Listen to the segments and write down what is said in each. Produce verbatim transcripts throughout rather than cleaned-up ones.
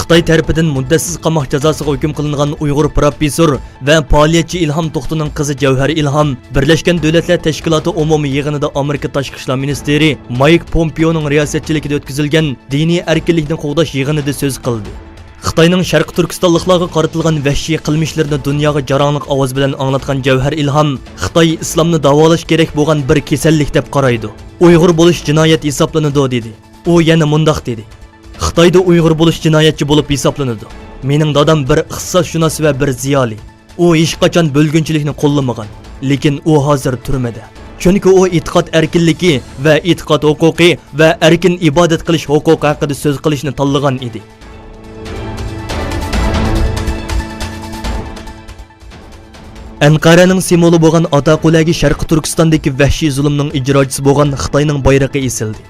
خىتاي تەرىپىدىن مۇددەتسىز قاماق جازاسىغا ھۆكۈم قىلىنغان ئۇيغۇر پروفېسسور ۋە پائالىيەتچى ئىلھام توختىنىڭ قىزى جەۋھەر ئىلھام بىرلەشكەن دۆلەتلەر تەشكىلاتى ئومۇمىي يىغىنىدا ئامېرىكا تاشقى ئىشلار مىنىستىرى مايك پومپېئونىڭ رىياسەتچىلىكىدە ئۆتكۈزۈلگەن دىنىي ئەركىنلىكنى قوغداش يىغىنىدا سۆز قىلدى. خىتاينىڭ شەرقىي تۈركىستانلىقلارغا قارىتىلغان ۋەھشىي قىلمىشلىرىنى دۇنياغا جاراڭلىق ئاۋاز بىلەن ئاڭلاتقان جەۋھەر ئىلھام، خىتاي ئىسلامنى داۋالاش كېرەك بولغان بىر كېسەللىك دەپ قارايدۇ. ئۇيغۇر بولۇش جىنايەت ھېسابلىنىدۇ، دېدى. ئۇ يەنە مۇنداق دېدى، خىتايدا ئۇيغۇر بولۇش جىنايەتچى بولۇپ ھېسابلىنىدۇ. مېنىڭ دادام بىر ئىقتىسادشۇناس ۋە بىر زىيالىي. ئۇ ھېچقاچان بۆلگۈنچىلىكنى قوللىمىغان، لېكىن ئۇ ھازىر تۈرمىدە. چۈنكى ئۇ ئېتىقاد ئەركىنلىكى ۋە ئېتىقاد ھوقۇقى ۋە ئەركىن ئىبادەت قىلىش ھوقۇقى ھەققىدە سۆز قىلىشنى تاللىغان ئىدى. ئەنقەرەنىڭ سىمۋولى بولغان ئاتاقۇلەگە شەرقىي تۈركىستاندىكى ۋەھشىي زۇلۇمنىڭ ئىجراچىسى بولغان خىتاينىڭ بايرىقى ئېسىلدى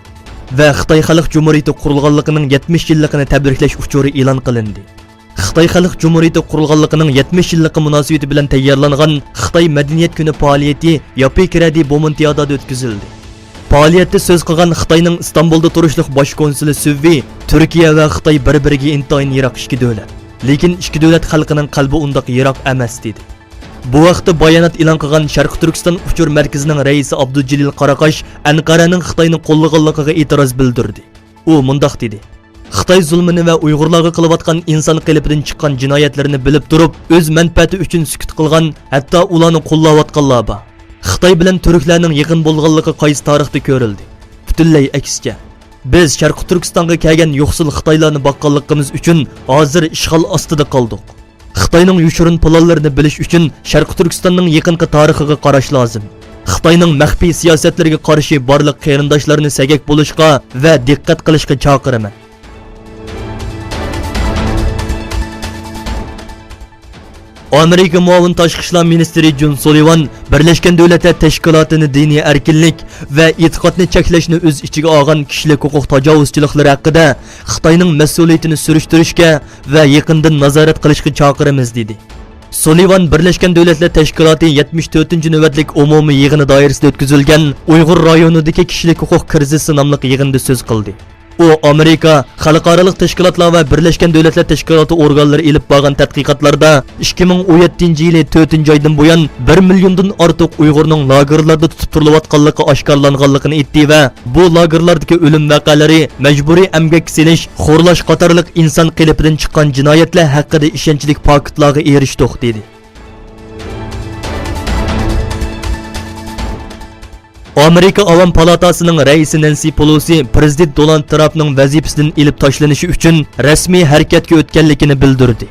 ۋە خىتاي خەلق جۇمھۇرىيىتى قۇرۇلغانلىقىنىڭ يەتمىش يىللىقىنى تەبرىكلەش ئۇچۇرى ئېلان قىلىندى. خىتاي خەلق جۇمھۇرىيىتى قۇرۇلغانلىقىنىڭ يەتمىش يىللىقى مۇناسىۋىتى بىلەن تەييارلانغان خىتاي مەدەنىيەت كۈنى پائالىيىتى ياپىكرەدى بومونتيادادا ئۆتكۈزۈلدى. پائالىيەتتە سۆز قىلغان خىتاينىڭ ئىستانبۇلدا تۇرۇشلۇق باش كونسۇلى سۈۋۋى، تۈركىيە ۋە خىتاي بىر-بىرىگە ئىنتايىن يىراق ئىككى دۆلەت. لېكىن ئىككى دۆلەت خەلقىنىڭ قەلبى ئۇنداق يىراق ئەمەس، دېدى. بۇ ھەقتە بايانات ئېلان قىلغان شەرقىي تۈركىستان ئۇچۇر مەركىزىنىڭ رەئىسى ئابدۇجېلىل قاراقاش ئەنقەرەنىڭ خىتاينى قوللىغانلىقىغا ئېتىراز بىلدۈردى. ئۇ مۇنداق دېدى، خىتاي زۇلمىنى ۋە ئۇيغۇرلارغا قىلىۋاتقان ئىنسان قېلىپىدىن چىققان جىنايەتلىرىنى بىلىپ تۇرۇپ، ئۆز مەنپەئەتى ئۈچۈن سۈكۈت قىلغان، ھەتتا ئۇلارنى قوللاۋاتقانلار بار. خىتاي بىلەن تۈركلەرنىڭ يېقىن بولغانلىقى قايسى تارىختا كۆرۈلدى؟ پۈتۈنلەي ئەكسىچە. بىز شەرقىي تۈركىستانغا كەلگەن يوقسۇل خىتايلارنى باققانلىقىمىز ئۈچۈن ھازىر ئىشغال ئاستىدا قالدۇق. خىتاينىڭ يوشۇرۇن پىلانلىرىنى بىلىش ئۈچۈن شەرقىي تۈركىستاننىڭ يېقىنقى تارىخىغا قاراش لازىم. خىتاينىڭ مەخپىي سىياسەتلىرىگە قارشى بارلىق قېرىنداشلارنى سەگەك بولۇشقا ۋە دىققەت قىلىشقا چاقىرىمەن. ئامېرىكا مۇئاۋىن تاشقى ئىشلار مىنىستىرى جون سۇلىۋان بىرلەشكەن دۆلەتلەر تەشكىلاتىنى دىنىي ئەركىنلىك ۋە ئېتىقادنى چەكلەشنى ئۆز ئىچىگە ئالغان كىشىلىك ھوقۇق تاجاۋۇزچىلىقلىرى ھەققىدە خىتاينىڭ مەسئۇلىيىتىنى سۈرۈشتۈرۈشكە ۋە يېقىندىن نازارەت قىلىشقا چاقىرىمىز، دېدى. سۇلىۋان بىرلەشكەن دۆلەتلەر تەشكىلاتى يەتمىش تۆتىنچى نۆۋەتلىك ئومۇمىي يىغىنى دائىرىسىدە ئۆتكۈزۈلگەن ئۇيغۇر رايونىدىكى كىشىلىك ھوقۇق كىرىزىسى ناملىق يىغىندا سۆز قىلدى. ئۇ ئامېرىكا، خەلقئارالىق تەشكىلاتلار ۋە بىرلەشكەن دۆلەتلەر تەشكىلاتى ئورگانلىرى ئېلىپ بارغان تەتقىقاتلاردا ئىككى مىڭ ئون يەتتىنچى يىلى تۆتىنچى ئايدىن بۇيان بىر مىليوندىن ئارتۇق ئۇيغۇرنىڭ لاگېرلاردا تۇتۇپ تۇرۇلۇۋاتقانلىقى ئاشكارىلانغانلىقىنى ئېيتتى ۋە بۇ لاگېرلاردىكى ئۆلۈم ۋەقەلىرى، مەجبۇرىي ئەمگەككە سېلىش، خورلاش قاتارلىق ئىنسان قېلىپىدىن چىققان جىنايەتلەر ھەققىدە ئىشەنچلىك پاكىتلارغا ئېرىشتۇق، دېدى. ئامېرىكا ئاۋام پالاتاسىنىڭ رەئىسى نەنسى پېلوسى پىرېزىدېنت دونالد ترامپنىڭ ۋەزىپىسىدىن ئېلىپ تاشلىنىشى ئۈچۈن رەسمىي ھەرىكەتكە ئۆتكەنلىكىنى بىلدۈردى.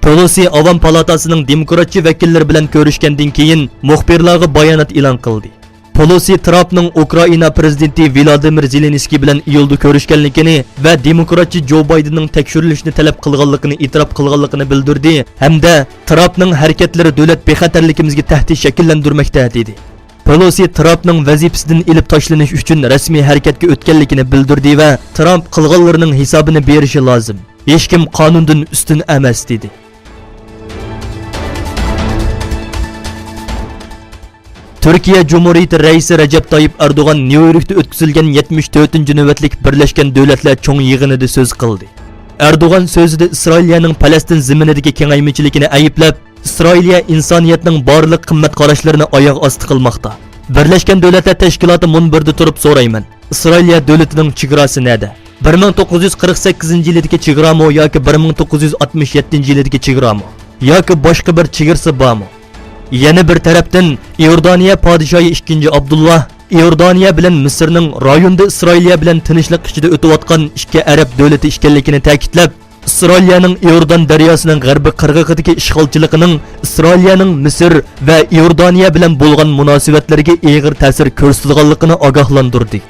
پېلوسى ئاۋام پالاتاسىنىڭ دېموكراتچى ۋەكىللىرى بىلەن كۆرۈشكەندىن كېيىن مۇخبىرلارغا بايانات ئېلان قىلدى. پېلوسى ترامپنىڭ ئۇكرائىنا پىرېزىدېنتى ۋىلادىمىر زېلېنسكىي بىلەن ئىيۇلدا كۆرۈشكەنلىكىنى ۋە دېموكراتچى جو بايدېننىڭ تەكشۈرۈلۈشىنى تەلەپ قىلغانلىقىنى ئېتىراپ قىلغانلىقىنى بىلدۈردى ھەمدە ترامپنىڭ ھەرىكەتلىرى دۆلەت بىخەتەرلىكىمىزگە تەھدىت شەكىللەندۈرمەكتە، دېدى. پېلوسى ترامپنىڭ ۋەزىپىسىدىن ئېلىپ تاشلىنىش ئۈچۈن رەسمىي ھەرىكەتكە ئۆتكەنلىكىنى بىلدۈردى ۋە ترامپ قىلغانلىرىنىڭ ھېسابىنى بېرىشى لازىم. ھېچكىم قانۇندىن ئۈستۈن ئەمەس، دېدى. تۈركىيە جۇمھۇرىيىتى رەئىسى رەجەپ تايىپ ئەردوغان نيۇ يوركتا ئۆتكۈزۈلگەن يەتمىش تۆتىنچى نۆۋەتلىك بىرلەشكەن دۆلەتلەر چوڭ يىغىنىدا سۆز قىلدى. ئەردوغان سۆزىدە ئىسرائىلىيەنىڭ پەلەستىن زېمىنىدىكى كېڭەيمىچىلىكىنى ئەيىبلەپ، ئىسرائىلىيە ئىنسانىيەتنىڭ بارلىق قىممەت قاراشلىرىنى ئاياغ ئاستى قىلماقتا. بىرلەشكەن دۆلەتلەر تەشكىلاتى مۇنبىرىدە تۇرۇپ سورايمەن، ئىسرائىلىيە دۆلىتىنىڭ چېگراسى نەدە؟ بىر مىڭ توققۇز يۈز قىرىق سەككىزىنچى يىلىدىكى چېگرامۇ ياكى بىر مىڭ توققۇز يۈز ئاتمىش يەتتىنچى يىلىدىكى چېگرامۇ؟ ياكى باشقا بىر چېگرىسى بارمۇ؟ يەنە بىر تەرەپتىن، ئىئوردانىيە پادىشاھى ئىككىنچى ئابدۇللا ئىئوردانىيە بىلەن مىسىرنىڭ رايوندا ئىسرائىلىيە بىلەن تىنچلىق ئىچىدە ئۆتۈۋاتقان ئىككى ئەرەب دۆلىتى ئىكەنلىكىنى تەكىتلەپ، ئىسرائىلىيەنىڭ ئىئوردان دەرياسىنىڭ غەربىي قىرغىقىدىكى ئىشغالچىلىقىنىڭ ئىسرائىلىيەنىڭ مىسىر ۋە ئىئوردانىيە بىلەن بولغان مۇناسىۋەتلىرىگە ئېغىر تەسىر كۆرسىتىدىغانلىقىنى ئاگاھلاندۇردى.